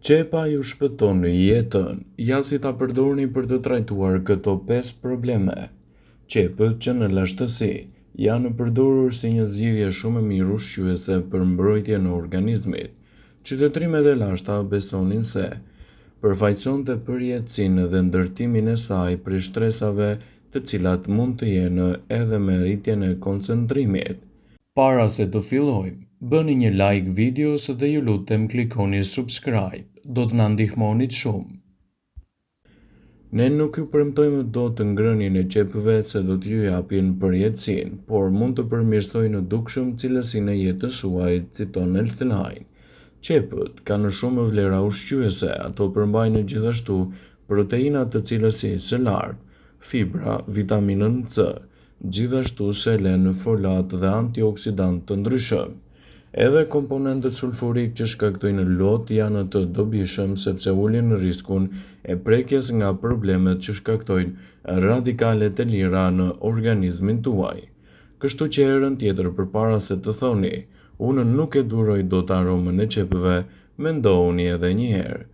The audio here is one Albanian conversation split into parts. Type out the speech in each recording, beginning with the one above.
Qepa ju shpëton jetën, ja si ta përdorni për të trajtuar këto 5 probleme. Qepët që në lashtësi janë përdorur si një zgjidhje shumë e mirë ushqyese për mbrojtjen e organizmit. Qytetërimet e lashta besonin se përfaqësonte përjetësinë dhe ndërtimin e saj prej shtresave të cilat mund të jenë edhe me rritjen e koncentrimit. Para se të fillojmë, bëni një like videos dhe ju lutem klikoni subscribe, do të na ndihmonit shumë. Ne nuk ju premtojmë dot ngrënien e qepëve se do t'ju japin përjetësinë, por mund të përmirësojnë dukshëm cilësinë e jetës suaj, citon Healthline. Qepët kanë shumë vlera ushqyese, ato përmbajnë gjithashtu proteina të cilësisë së lartë, fibra, vitaminën C, gjithashtu selen, folat dhe antioksidantë të ndryshëm. Edhe komponentët sulfurik që shkaktojnë lot janë të dobishëm sepse ulin riskun e prekjes nga problemet që shkaktojnë radikalet e lira në organizmin tuaj. Kështu që herën tjetër përpara se të thoni, unë nuk e duroj dot aromën e qepëve, mendohuni edhe një herë.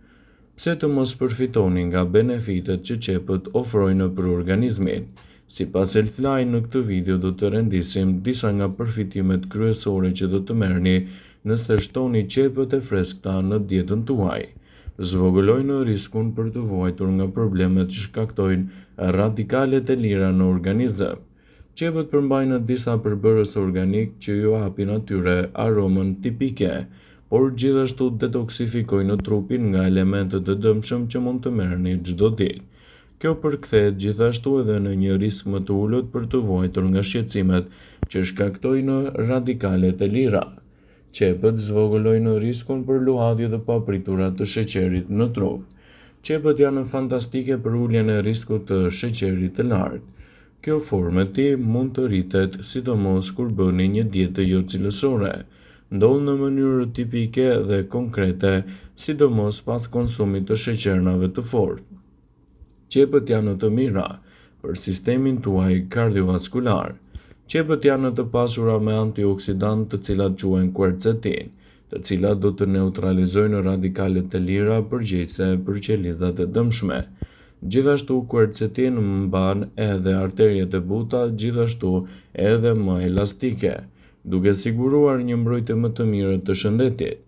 Pse të mos përfitoni nga benefitet që qepët ofrojnë për organizmin? Sipas Healthline në këtë video do të rendisim disa nga përfitimet kryesore që do të merrni nëse shtoni qepët e freskëta në dietën tuaj. Zvogëlojnë riskun për të vuajtur nga problemet që shkaktojnë radikalet e lira në organizëm. Qepët përmbajnë disa përbërës organik që ju japin atyre aromën tipike, por gjithashtu detoksifikojnë trupin nga elementët e dëmshëm që mund të merrni çdo ditë. Kjo përkthehet gjithashtu edhe në një risk më të ulët për të vuajtur nga shqetësimet që shkaktojnë radikalet e lira. Qepët zvogëlojnë riskun për luhatje të papritura të sheqerit në trup. Qepët janë fantastike për uljen e riskut të sheqerit të lartë. Kjo formë e tij mund të rritet, sidomos kur bëni një dietë jo cilësore. Ndodh në mënyrë tipike dhe konkrete, sidomos pas konsumit të sheqernave të fortë. Qepët janë të mira për sistemin tuaj kardiovaskular. Qepët janë të pasura me antioksidantë të cilat quhen quercetin, të cilat do të neutralizojnë radikalet e lira përgjegjëse për qelizat e dëmshme. Gjithashtu quercetin mban edhe arteriet e buta, gjithashtu edhe më elastike, duke siguruar një mbrojtje më të mirë të shëndetit.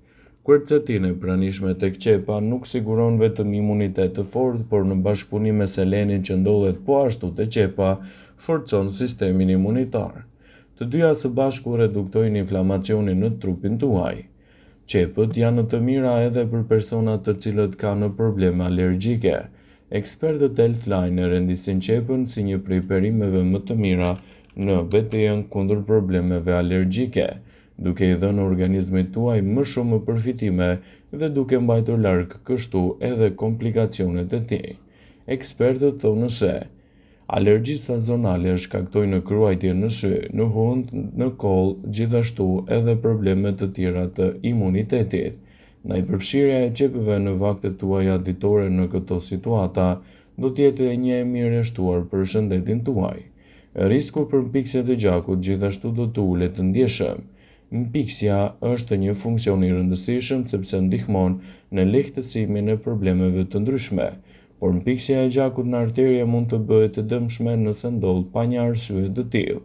Quercetin e pranishme tek qepa nuk siguron vetëm imunitet të fortë, por në bashkëpunim me selenin që ndodhet po ashtu te qepa, forcon sistemin imunitar. Të dyja së bashku reduktojnë inflamacionin në trupin tuaj. Qepët janë të mira edhe për personat të cilët kanë probleme alergjike. Ekspertët Healthline e rendisin qepën si një prej perimeve më të mira në betejën kundër problemeve alergjike, duke i dhënë organizmit tuaj më shumë përfitime dhe duke mbajtur larg kështu edhe komplikacionet e tij. Ekspertët thonë se Alergjitë sezonale shkaktojnë kruajtje në sy, në hundë, në kollë, gjithashtu edhe probleme të tjera të imunitetit. Ndaj përfshirja e qepëve në vaktet tuaja ditore në këto situata do të jetë një e mirë e shtuar për shëndetin tuaj. Risku për mpiksje të gjakut gjithashtu do të ulet ndjeshëm. Mpiksja është një funksion i rëndësishëm sepse ndihmon në lehtësimin e problemeve të ndryshme, por mpiksja e gjakut në arterie mund të bëhet e dëmshme nëse ndodh pa një arsye të tillë.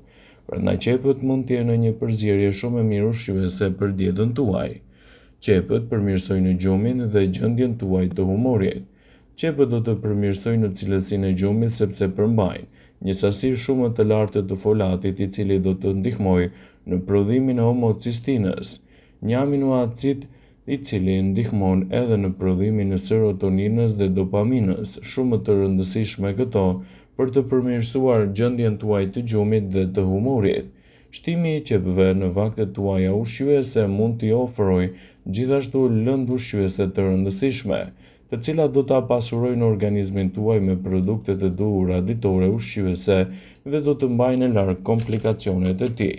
Prandaj qepët mund të jenë një përzierje shumë e mirë ushqyese për dietën tuaj. Qepët përmirësojnë gjumin dhe gjendjen tuaj të humorit. Qepët do të përmirësojnë cilësinë e gjumit sepse përmbajnë një sasi shumë të lartë të folatit i cili do të ndihmojë në prodhimin e homocistinës, një aminoacid i cili ndihmon edhe në prodhimin e serotoninës dhe dopaminës, shumë të rëndësishme këto për të përmirësuar gjendjen tuaj të gjumit dhe të humorit. Shtimi i qepëve në vaktet tuaja ushqyese mund t'i ofrojë gjithashtu lëndë ushqyese të rëndësishme, të cilat do ta pasurojnë organizmin tuaj me produktet e duhura ditore ushqyese dhe do të mbajnë larg komplikacionet e tij.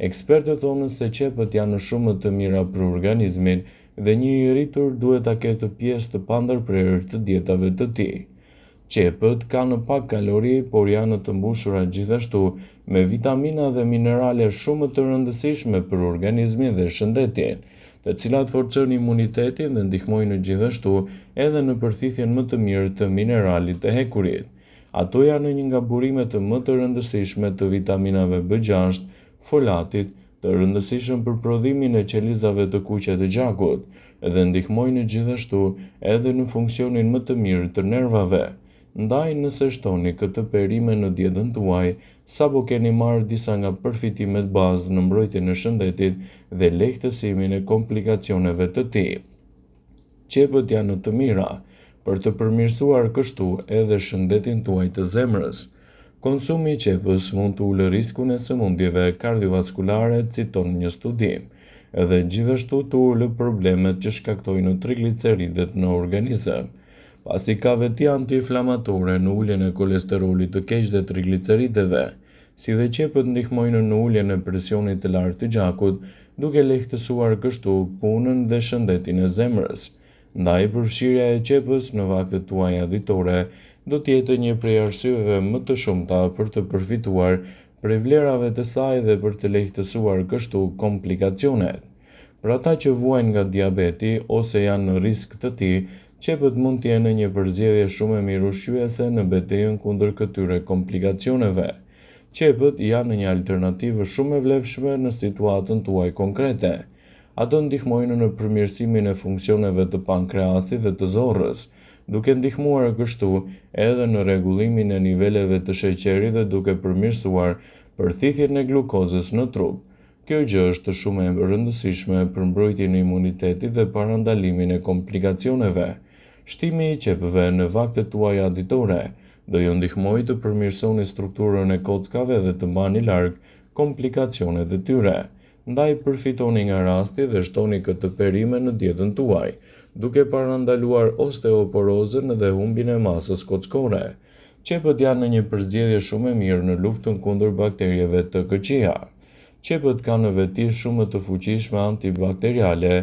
Ekspertët thonë se qepët janë shumë të mira për organizmin dhe një i rritur duhet ta ketë pjesë të pandërprerë të dietave të tij. Qepët kanë pak kalori, por janë të mbushura gjithashtu me vitamina dhe minerale shumë të rëndësishme për organizmin dhe shëndetin, të cilat forcojnë imunitetin dhe ndihmojnë gjithashtu edhe në përthithjen më të mirë të mineralit të hekurit. Ato janë një nga burimet më të rëndësishme të vitaminave B6, folatit, të rëndësishëm për prodhimin e qelizave të kuqe të gjakut dhe ndihmojnë gjithashtu edhe në funksionin më të mirë të nervave. Ndaj nëse shtoni këtë perime në dietën tuaj, sapo keni marrë disa nga përfitimet bazë në mbrojtjen e shëndetit dhe lehtësimin e komplikacioneve të tij. Qepët janë të mira për të përmirësuar kështu edhe shëndetin tuaj të zemrës. Konsumi i qepës mund të ulë riskun e sëmundjeve kardiovaskulare, citon një studim, dhe gjithashtu të ulë problemet që shkaktojnë trigliceridet në organizëm. Pasi ka veti antiinflamatore në uljen e kolesterolit të keq dhe triglicerideve, si dhe qepët ndihmojnë në uljen e presionit të lartë të gjakut, duke lehtësuar kështu punën dhe shëndetin e zemrës. Ndaj përfshirja e qepës në vaktet tuaja ditore do të jetë një prej arsyeve më të shumta për të përfituar prej vlerave të saj dhe për të lehtësuar kështu komplikacionet. Për ata që vuajnë nga diabeti ose janë në risk të tij, qepët mund të jenë një përzgjedhje shumë e mirë ushqyese në betejën kundër këtyre komplikacioneve. Qepët janë një alternativë shumë e vlefshme në situatën tuaj konkrete. Ato ndihmojnë në përmirësimin e funksioneve të pankreasit dhe të zorrës, duke ndihmuar kështu edhe në rregullimin e niveleve të sheqerit dhe duke përmirësuar përthithjen e glukozës në trup. Kjo gjë është shumë e rëndësishme për mbrojtjen e imunitetit dhe parandalimin e komplikacioneve. Shtimi i qepëve në vaktet tuaja ditore do ju ndihmojë të përmirësoni strukturën e kockave dhe të mbani larg komplikacionet e tyre. Ndaj përfitoni nga rasti dhe shtoni këtë perime në dietën tuaj, duke parandaluar osteoporozën dhe humbjen e masës kockore. Qepët janë një përzgjedhje shumë e mirë në luftën kundër bakterieve të këqija. Qepët kanë veti shumë të fuqishme antibakteriale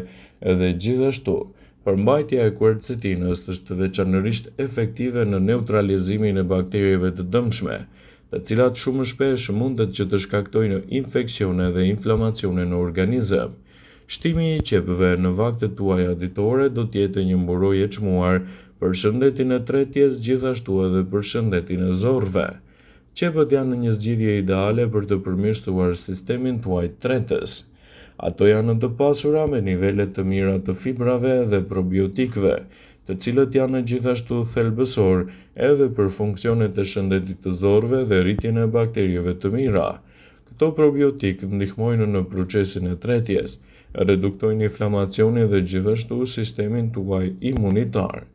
dhe gjithashtu, përmbajtja e kuercetinës është veçanërisht efektive në neutralizimin e bakterieve të dëmshme, të cilat shumë shpesh mundet që të shkaktojnë infeksione dhe inflamacione në organizëm. Shtimi i qepëve në vaktet tuaja ditore do të jetë një mburojë e çmuar për shëndetin e tretjes, gjithashtu edhe për shëndetin e zorrëve. Qepët janë një zgjidhje ideale për të përmirësuar sistemin tuaj tretës. Ato janë të pasura me nivele të mira të fibrave dhe probiotikëve, të cilët janë gjithashtu thelbësor edhe për funksionet e shëndetit të zorrëve dhe rritjen e bakterieve të mira. Këto probiotikë ndihmojnë në procesin e tretjes, reduktojnë inflamacionin dhe gjithashtu sistemin tuaj imunitar.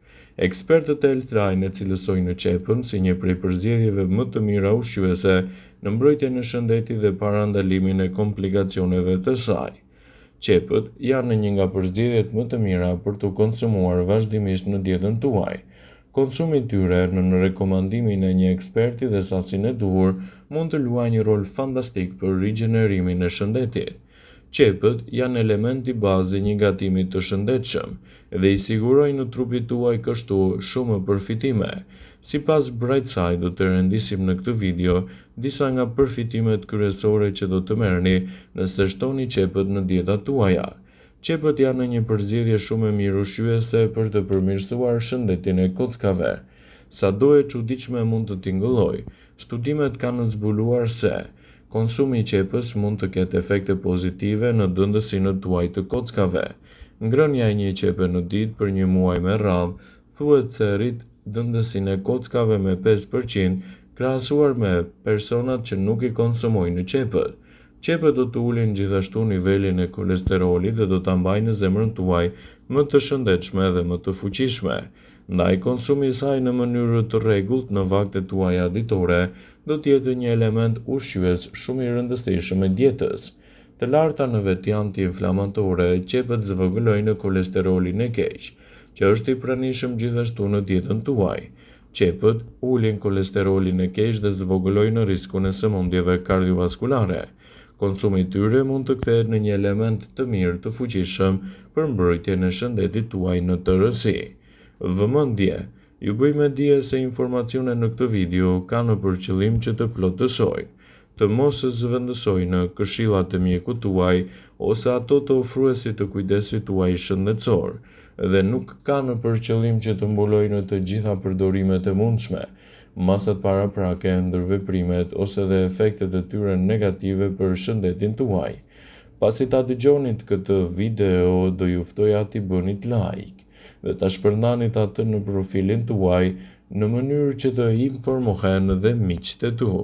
Ekspertët e Healthline e cilësojnë qepën si një prej përzgjedhjeve më të mira ushqyese në mbrojtjen e shëndetit dhe parandalimin e komplikacioneve të saj. Qepët janë një nga përzgjedhjet më të mira për t'u konsumuar vazhdimisht në dietën tuaj. Konsumi i tyre nën rekomandimin e një eksperti dhe sasinë e duhur mund të luajë një rol fantastik për rigjenerimin e shëndetit. Qepët janë elementi bazë i një gatimi të shëndetshëm dhe i sigurojnë trupit tuaj kështu shumë përfitime. Sipas Brightside do të rendisim në këtë video disa nga përfitimet kryesore që do të merrni nëse shtoni qepët në dietat tuaja. Qepët janë një përzgjedhje shumë e mirë ushqyese për të përmirësuar shëndetin e kockave. Sado e çuditshme mund të tingëllojë, studimet kanë zbuluar se konsumi i qepës mund të ketë efekte pozitive në dëndësinë tuaj të kockave. Ngrënia e një qepe në ditë për një muaj me radhë thuhet se rrit dëndësinë e kockave me 5% krahasuar me personat që nuk i konsumojnë qepët. Qepët do të ulin gjithashtu nivelin e kolesterolit dhe do ta mbajnë zemrën tuaj më të shëndetshme dhe më të fuqishme. Ndaj konsumi i saj në mënyrë të rregullt në vaktet tuaja ditore do të jetë një element ushqyes shumë i rëndësishëm i dietës. Të larta në veti antiinflamatore, qepët zvogëlojnë kolesterolin e keq, që është i pranishëm gjithashtu në dietën tuaj. Qepët ulin kolesterolin e keq dhe zvogëlojnë riskun e sëmundjeve kardiovaskulare. Konsumi i tyre mund të kthehet në një element të mirë të fuqishëm për mbrojtjen e shëndetit tuaj në tërësi. Vëmendje! Ju bëj me dije se informacionet në këtë video kanë për qëllim që të plotësojnë. të mos zëvendësojnë këshillat e mjekut tuaj ose ato të ofruesit të kujdesit tuaj shëndetësor dhe nuk kanë për qëllim që të mbulojnë të gjitha përdorimet e mundshme, masat paraprake, ndërveprimet ose dhe efektet e tyre negative për shëndetin tuaj. Pasi ta dëgjonit këtë video, do ju ftoja t'i bënit like dhe ta shpërndanit atë në profilin tuaj në mënyrë që të informohen dhe miqtë e tu.